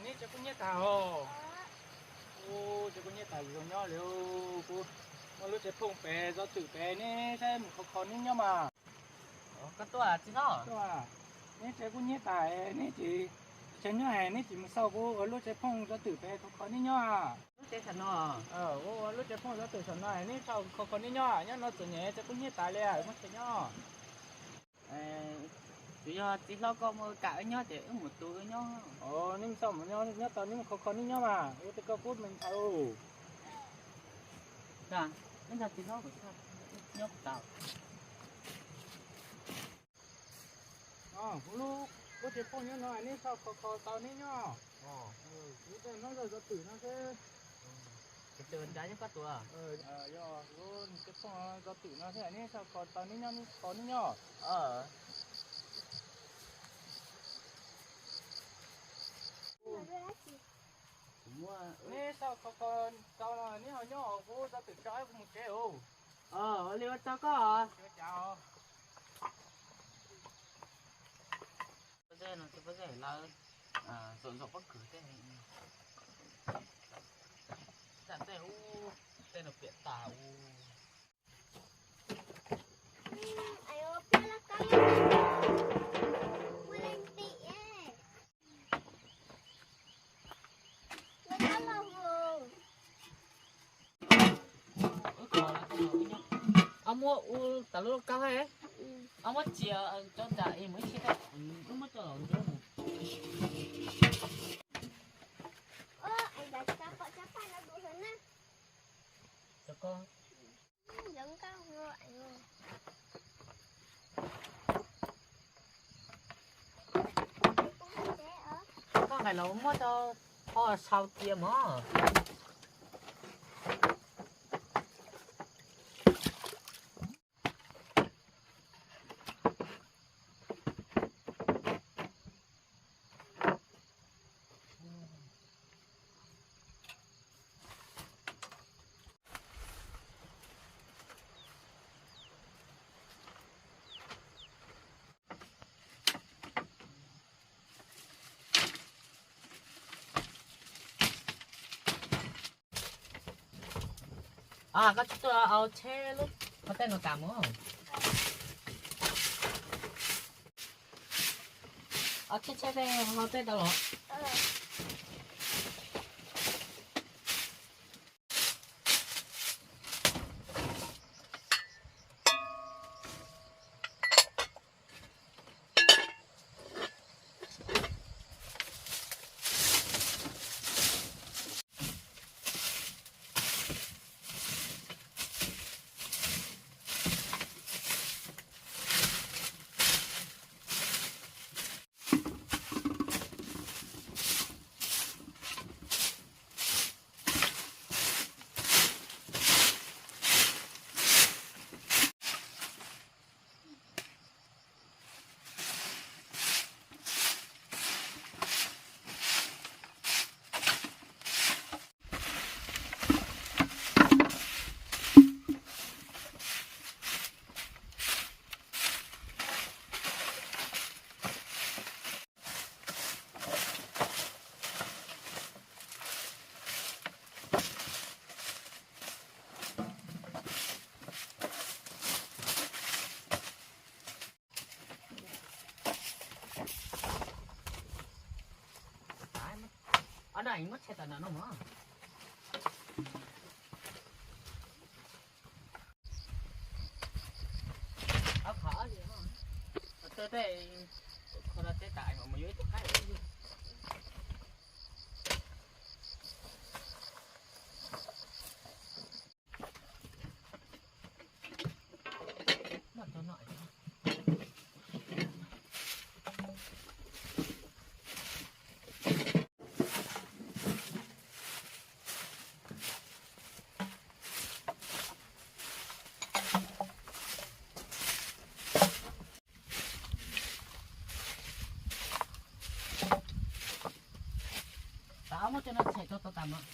Neb tsev kub hnyiab tas os. Ub, tsev kub hnyiab tas zoo nyob li. Kuv muaj lub tsev phooj pem zov twm pem, neb saib mus kho kho neb nyob mas. Koj tuaj txiv hlob? Neb tsev kub hnyiab tas, neb tsis tsev nyob es neb tsis mus xauj kuv ua lub tsev phooj zov twm pem kho kho neb nyob. Lub tsev saum no. Ua lub tsev phooj zov twm saum no, neb xauj kho kho neb nyob, nyob no txom nyem tsev kub hnyiab tas li, muaj tsev nyob. Tsuas yog txiv hlob koj mus kam wb nyob ces wb mus tu wb nyob. Neb mus xauj mus nyob, nyob tau neb mus kho kho neb nyob mas, ua tej koj kub me nthav. Neb nrog txiv hlob nyob tau. Kuv lub, kuv tsev phooj nyob no, neb xauj kho kho tau neb nyob. Kuv tej hlob zov twm no xwb. Nrad nyob koj tus. Yog kuv tsev phooj zov twm no xwb, neb xauj kho tau neb nyob, neb kho neb nyob. Neb xauj kho kho tau neb ho nyob, kuv zov twm tso kuv mus tsev os. Ua li ua tsaug koj. Pob zeb no, pob zeb lawv zaum zaum pob kws tej. Tam tej ub, tej no piam tas ub. Ob muab ua tas lub lauj kaub, ob muab txias cov nram es mus ib txhia, wb muab coj los ntsuab mus. Koj nqaim los muab rau ho sau cia mog. Koj tsis tuaj au tsheb lub qhov tej no tas mus. Au tsheb tsheb tej ho tej tau los. Tau muab cov no tshem rau tau tas mas.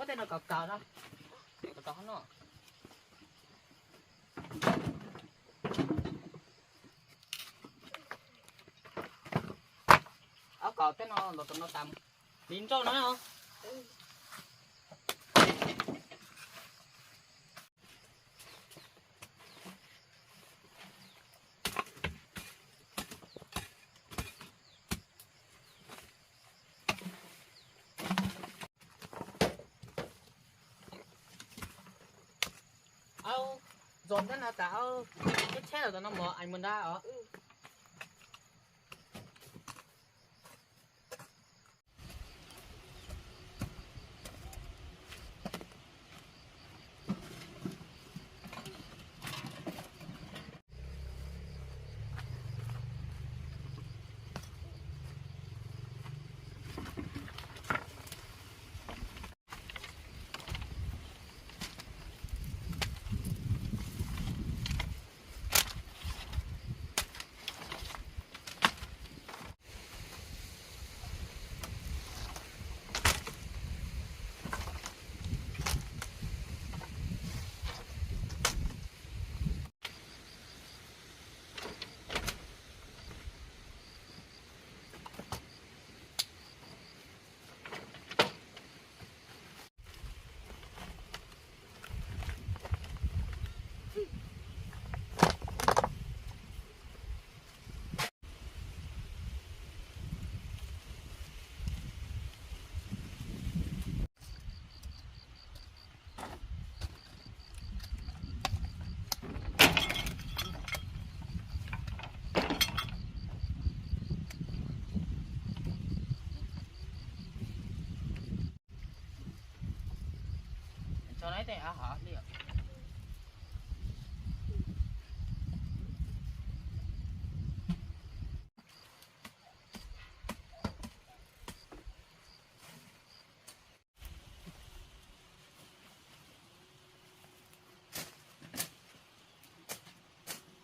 Tej no kaus kaus no, kaus rau qhov no. Ob kaus tej no los rau no tas, li nroj no. Aub, zos ntawm no tas, aub, tsheb tsheb los tom no mog, es mus nrad os.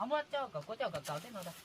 Muab coj kom kuv coj kom kaus tej no tas.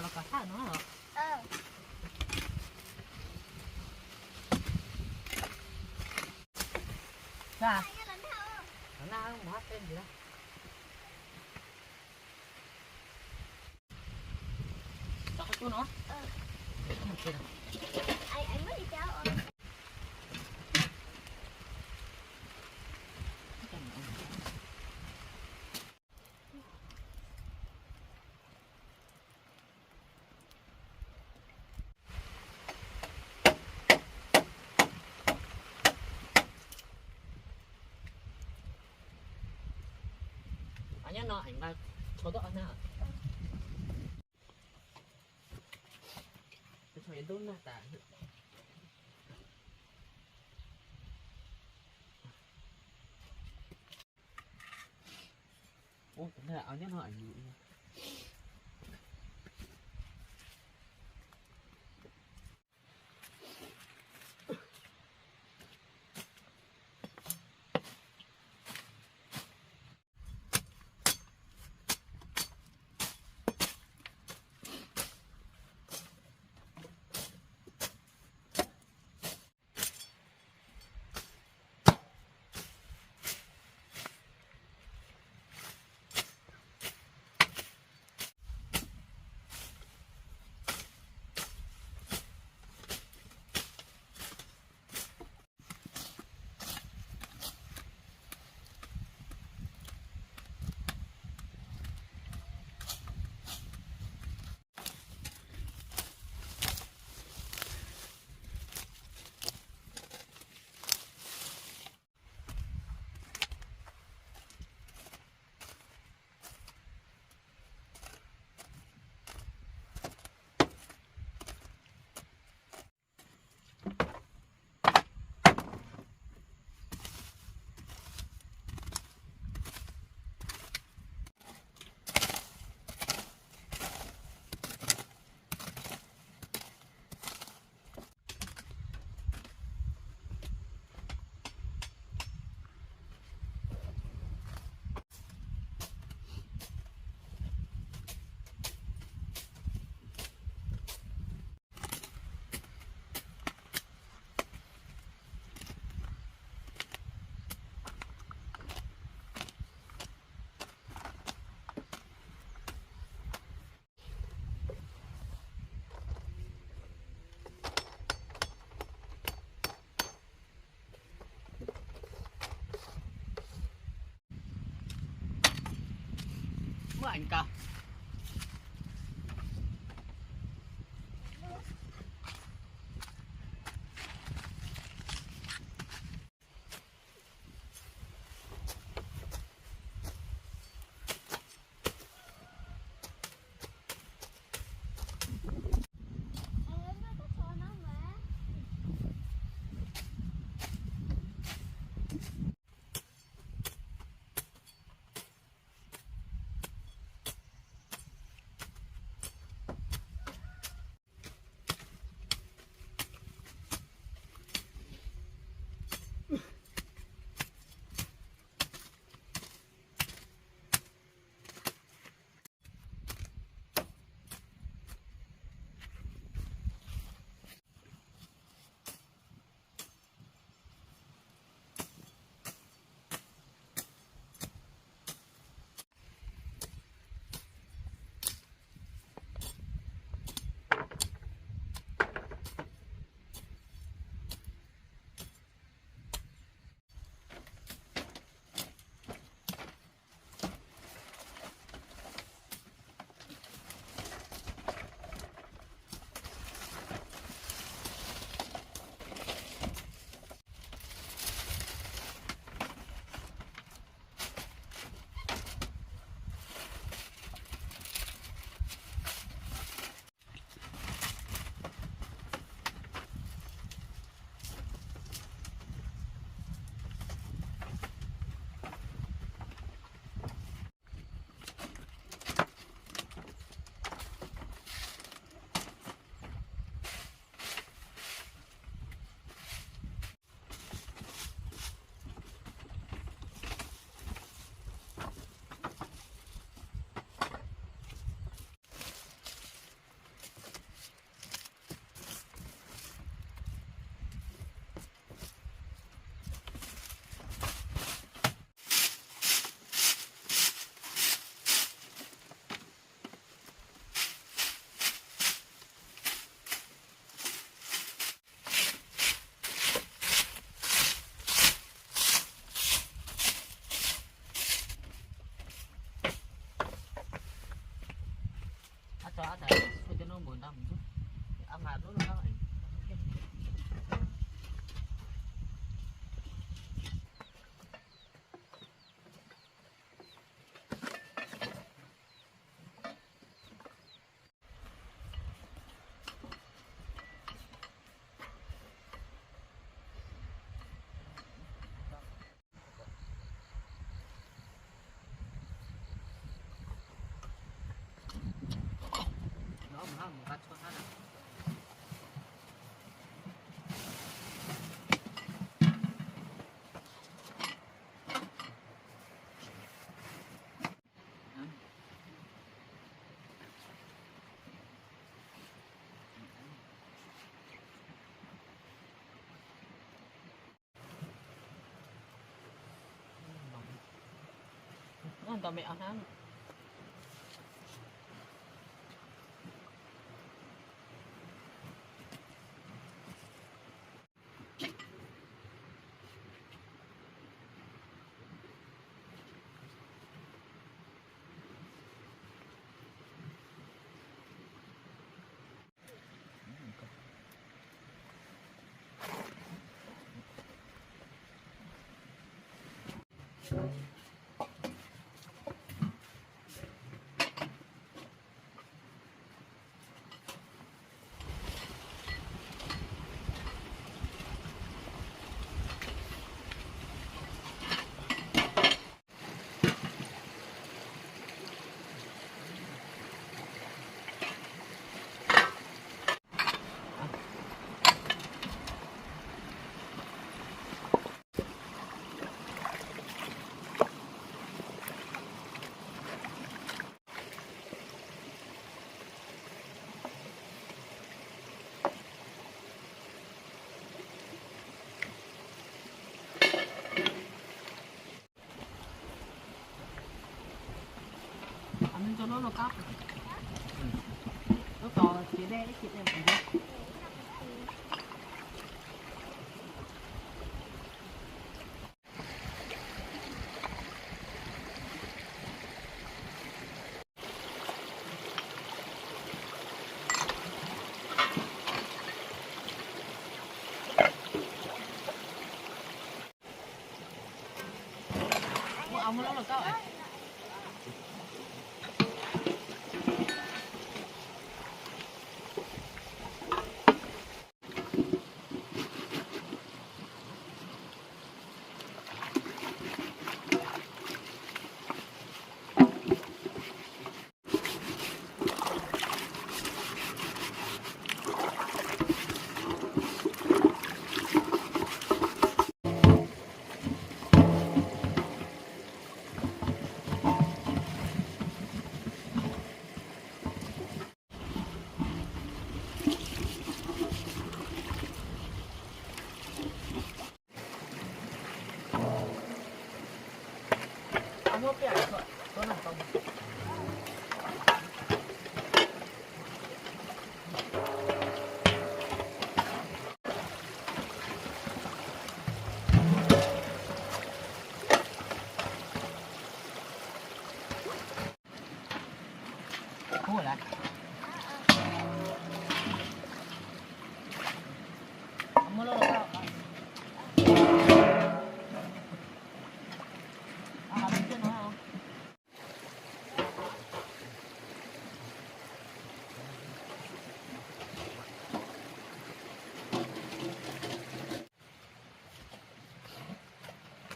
Los kom sab no los. Sab, los nag mus hab tej ntsis na. Tso qhov cub no. Nyob no es nqa tshuav tuaj ob nag. Tshuav yuav ntub nag tas. Ua, nyob no es yus Ảnh cà.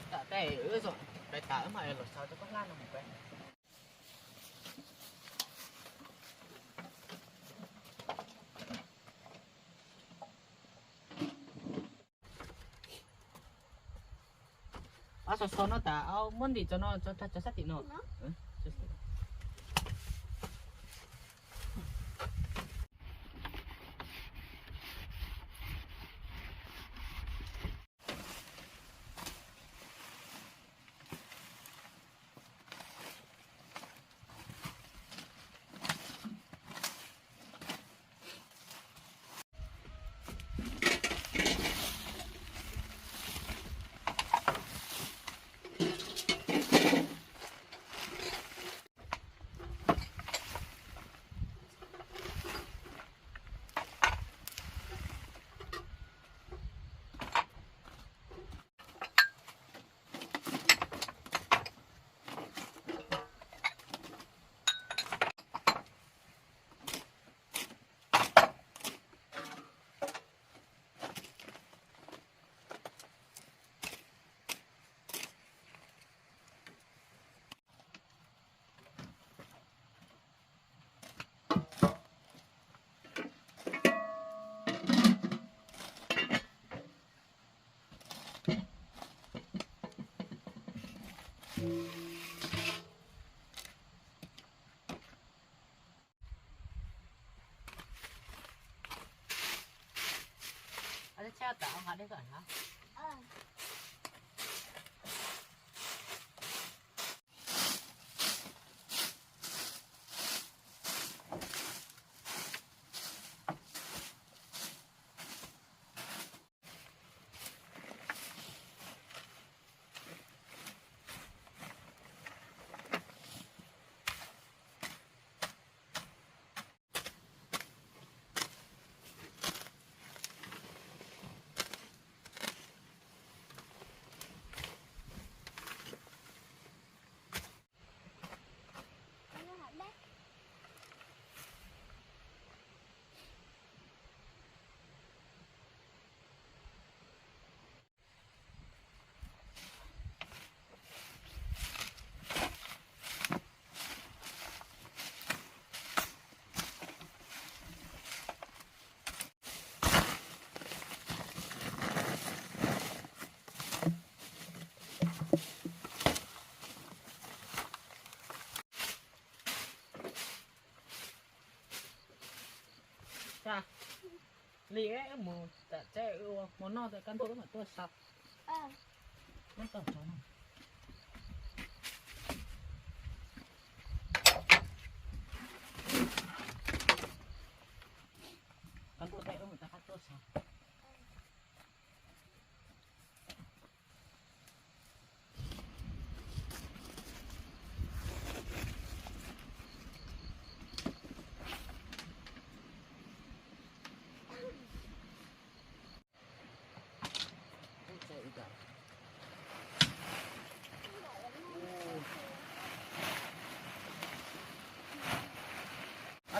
Tam tej wb zoo pais tas wb mam los xaws rau koj hlab no mus pem. Ab, xaws xaws no tas muab ntim tso no, tso sab tim no. Li wb mus tam teb wb ua hmo noj, kab ntuj wb mam tuaj sau. Kab ntuj teb wb mam rov qab tuaj sau.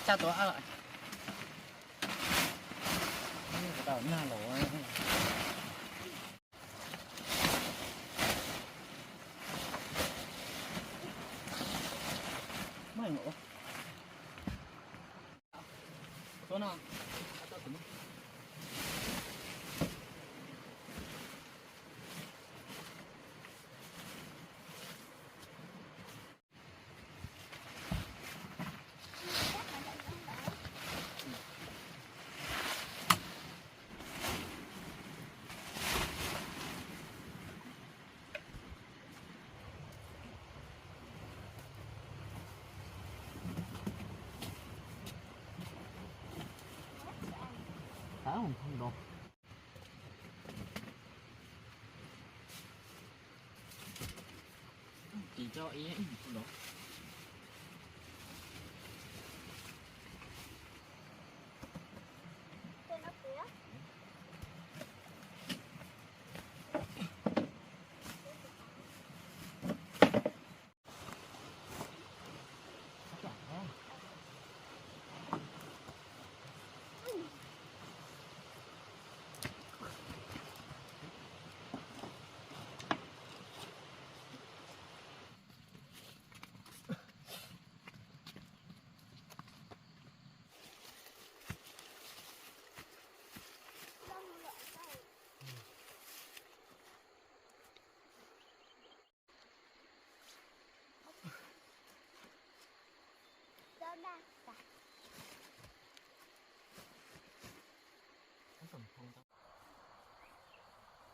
Tau tuav, tau nag los.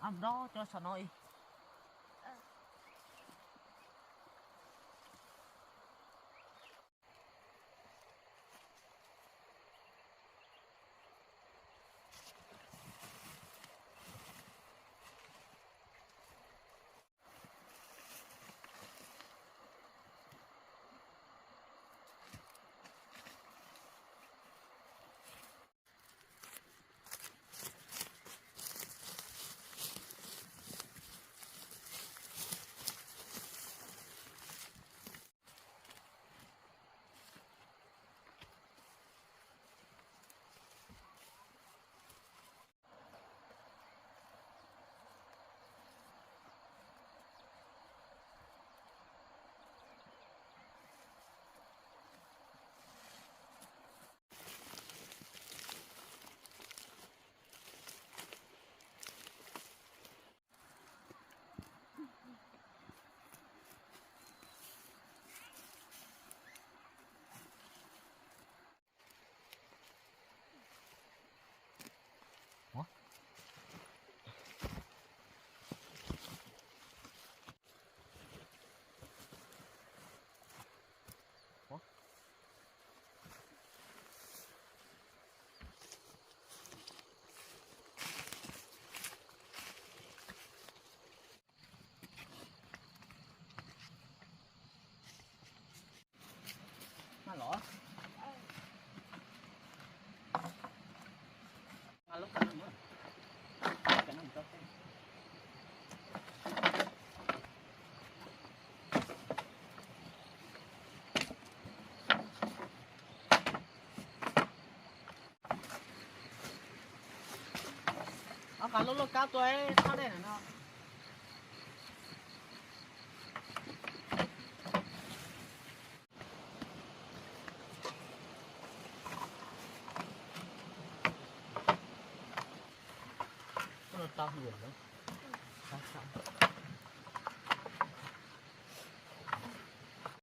Ab, dob cov saum no ib. Ob qab lub lub kab tuaj, thab dej no. Tau lawm.